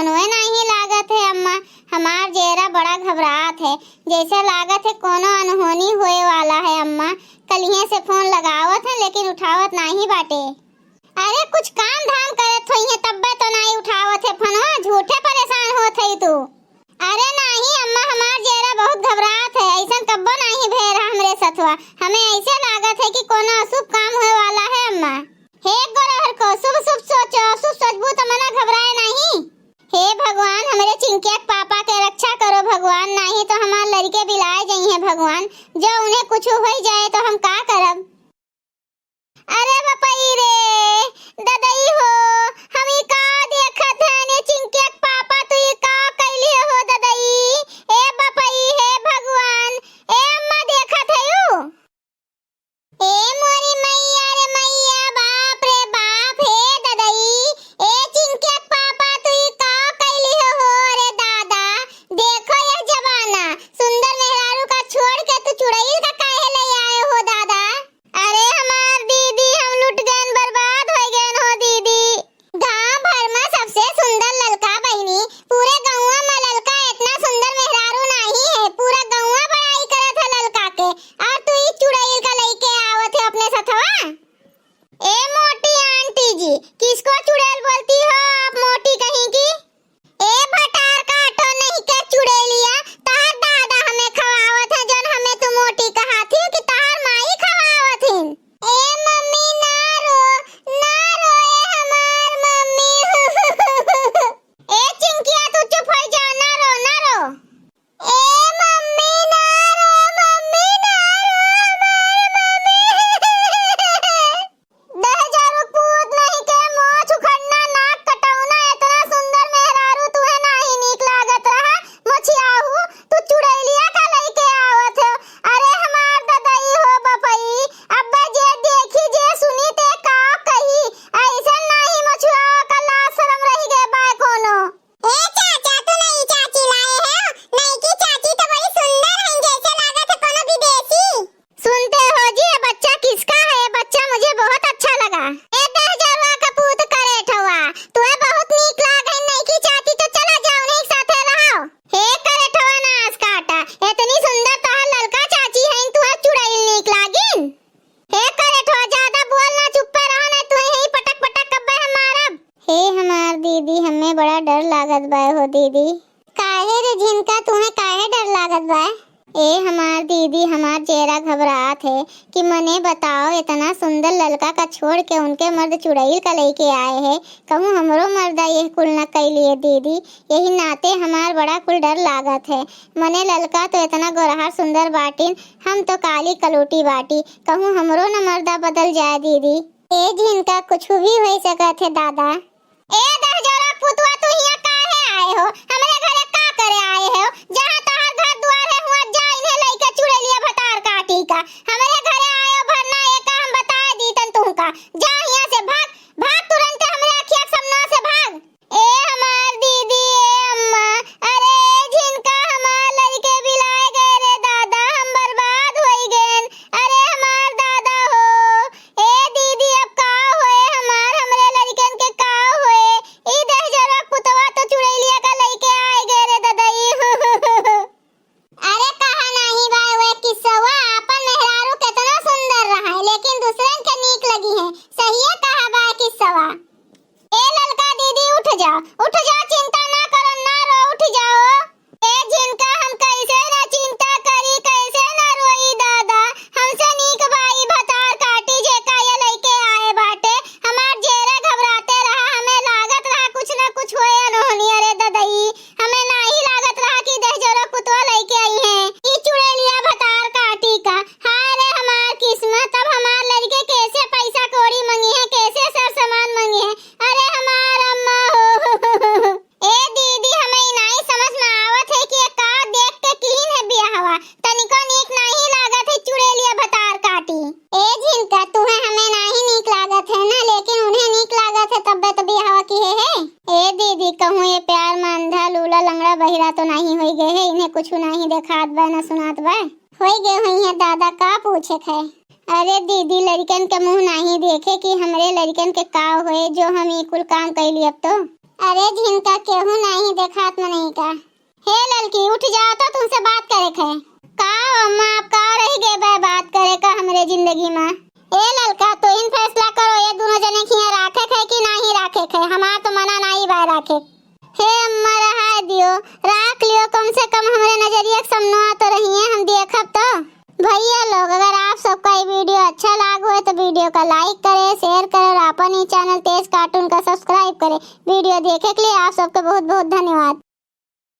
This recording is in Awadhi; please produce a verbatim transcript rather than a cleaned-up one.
फोनवे नाहीं लागत है अम्मा, हमार जेरा बड़ा घबरात है, जैसे लागत है कोनो अनहोनी होए वाला है अम्मा। कलिहे से फोन लगावत है लेकिन उठावत नाहीं बाटे। अरे कुछ काम धाम करत होइहे तब्बे तो नाहीं उठावत है फोनवा, झूठे परेशान होत है तू। अरे नाहीं अम्मा, हमार जेरा बहुत घबरात है, ऐसन कब्बो नाहीं भे रहा हमरे सथवा। हमें ऐसे लागत है कि कोनो अशुभ काम होए वाला है अम्मा। हे गोरहर को, शुभ शुभ सोचो, अशुभ सोचबू तो मना घबराए नाहीं। हे भगवान, हमरे चिंकिया के पापा के रक्षा करो भगवान, नाहीं तो हमार लड़के बिलाए जइहे भगवान। जो उन्हें कुछ होई जाए तो हम का करब? अरे बपई रे, ददई हो, हम ई का देखत हन, ए चिंकिया के पापा, तू ई का कइली हो ददई? ए बपई, हे भगवान, ए अम्मा देखत हयू? ए मोरी मैया रे मैया, बाप रे बाप, हे ददई, ए चिंकिया के पापा, तू ई का कइली हो रे दादा? देखो यह जमाना, सुंदर मेहरारू का छोड़ के तू चुड़ैल का काहे ले आए हो दादा? अरे हमार दीदी, हम लुट गएन, बर्बाद होइ गएन हो दीदी। गांव भर में सबसे सुंदर ललका बहिनी, पूरे गौवा में ललका इतना सुंदर मेहरारू नाहीं है, पूरा गौवा बड़ाई करत है ललका के, और तू ई चुड़ैल का लइके आवत है अपने सथवा। ए मोटी आंटी जी, किसको चुड़ैल बोलती हो आप मोटी कहीं की? ए भटार काटो नहीं के चुड़ैलिया, तहार दादा हमें खवावत है, जौन हमें तू मोटी कहात ही कि तहार माई खवावत हिन। ए मम्मी ना रो, ना रो ए हमार मम्मी। ए चिंकिया तू चुप हो जा, ना रो, ना रो। ए मम्मी ना रो, मम्मी ना रो, हमार मम्मी। दहिजरू पूत नहीं के मोछ उखड़ना, नाक कटौना, इतना सुंदर मेहरारू तुहे नाहीं नीक लागत रहा, मोछियाहू, तू चुड़ैलिया का लइके आवत हो। अरे हमार ददई हो बपई, अब्बे जे देखी जे सुनी ते का कही, ऐसन नाहीं मोछियावा का लाज शरम रहि गए बाय कोनो। ए चाचा, तू नई चाची लाए हो? नई की चाची तो बड़ी सुंदर है, जैसे लागत है कोनो विदेशी। सुनते हो जी, ये बच्चा किसका है? ये बच्चा मुझे बहुत अच्छा लगा। ए दहिजरवा का पूत करेठवा, तुहे बहुत नीक लाग है, नईकी चाची तो चला जाओ, नहीं साथे रहो। हे करेठवा नास काटा, इतनी सुंदर तोहर ललका चाची है, तुहे चुड़ैल नीक लागिन? हे करेठवा, ज्यादा बोल ना, चुप्पे रहो, नहीं तुहे यही पटक पटक कब्बे हम मारब। हे हमार दीदी, हमें बड़ा डर लागत बा हो दीदी। काहे रे झिनका, तुहे काहे डर लागत बा? ए हमार दीदी, हमार जेरा घबरात है कि मने बताओ, इतना सुंदर ललका का छोड़ के उनके मर्द चुड़ैल का लइके आए है। कहूँ हमरो मर्दा यह कुल न कैलिए दीदी, यही नाते हमार बड़ा कुल डर लागत है। मने ललका तो इतना गोरहार सुंदर बाटिन, हम तो काली कलूटी बाटी। कहूँ हमरो न मर्दा बदल जाए दीदी। ए झिनका, कुछ भी हो सकत है दादा। ए दहिजरा पुतवा, तू हियां काहे आए हो? हमरे घरे का करे आए हो? जहाँ तोहार घर दुआर है, हुआं जा, इन्हें लइके चुड़ैलिया भतार काटी का। हमरे घरे आए हो भरना, एका हम बताए दीतन तुमका। जा हियां से भाग, भाग तुरंते हमरे अखिया के सामना से भाग। ए हमार दीदी, ए अम्मा, अरे झिनका हमार लड़के बिलाए गए रे दादा, हम बर्बाद होई गएन। अरे हमार दादा हो, ए दीदी, अब का होए हमार, हमरे लड़कन के का होए? ई दहिजरा पुतवा तो चुड़ैलिया का लइके आए गए रे ददई। अरे कहा नाही बा वे किस्सवा, आपन मेहरारू केतना सुंदर रहा है, लेकिन दूसरन के नीक लगी है। सहिए कहा बा किस्सवा। ए ललका दीदी, उठ जा, उठ जा, चिंता ना करो, ना रो, उठ जाओ। ए झिनका, हम कैसे ना चिंता करी, कैसे ना रोई दादा, हमसे नीक बा ई भतार काटी जे का ये लइके आए बाटे। हमार जेरे घबराते रहा, हमें लागत रहा कुछ ना कुछ होए अनहोनी। अरे ददई, हमें नाही लागत रहा कि दहिजरा पुतवा लइके आई हैं। ई चुड़ैलिया भतार काटी का। हाय रे हमार किस्मत, अब हमार लड़के कैसे पैसा कौड़ी मंगी है, कैसे सर सामान मंगी है। अरे हमार अम्मा हो। ए दीदी, हमें ई नाही समझ में आवत है कि ये का देख के किहिन है बियाहवा। तनिको नीक नाही लागत है चुड़ैलिया भतार काटी। ए झिनका, तुहे हमें नाही नीक लागत है ना, लेकिन उन्हें नीक लागत है, तब्बे तो बियाहवा किहे है। ए दीदी, कहूँ ये प्यार में अंधा, लूला, लंगड़ा, बहिरा तो नाही होई गए है, इन्हें कुछ नाही देखात बा, ना सुनात बा। होई गए होई है दादा, का पूछे है। अरे दीदी, लड़कन के मुंह नाही देखे कि हमरे लड़कन के का होए, जो हम ई कुल काम कैली अब तो। अरे झिनका, केहू नाही देखात मनई का। हे ललकी, उठ जाओ तो, तुमसे बात करे खे। का अम्मा, आप का रहि गए बा बात करे का हमरे जिंदगी मा? ए ललका, तू ही फैसला करो, ये दोनों जने के हियाँ राखे खे कि नाही राखे खे? हमार तो मना नाही बा राखे। हे अम्मा, रहाय दियो, राख लियो, कम से कम हमरे नजरिया के सामनवा तो रहिए, हम देखब तो। भैया लोग, अगर आप सबका ये वीडियो अच्छा लाग होए तो वीडियो का like करे, share करे और आपन ई channel तेज cartoon का subscribe करे। वीडियो देखे के लिए आप सबके बहुत बहुत धन्यवाद।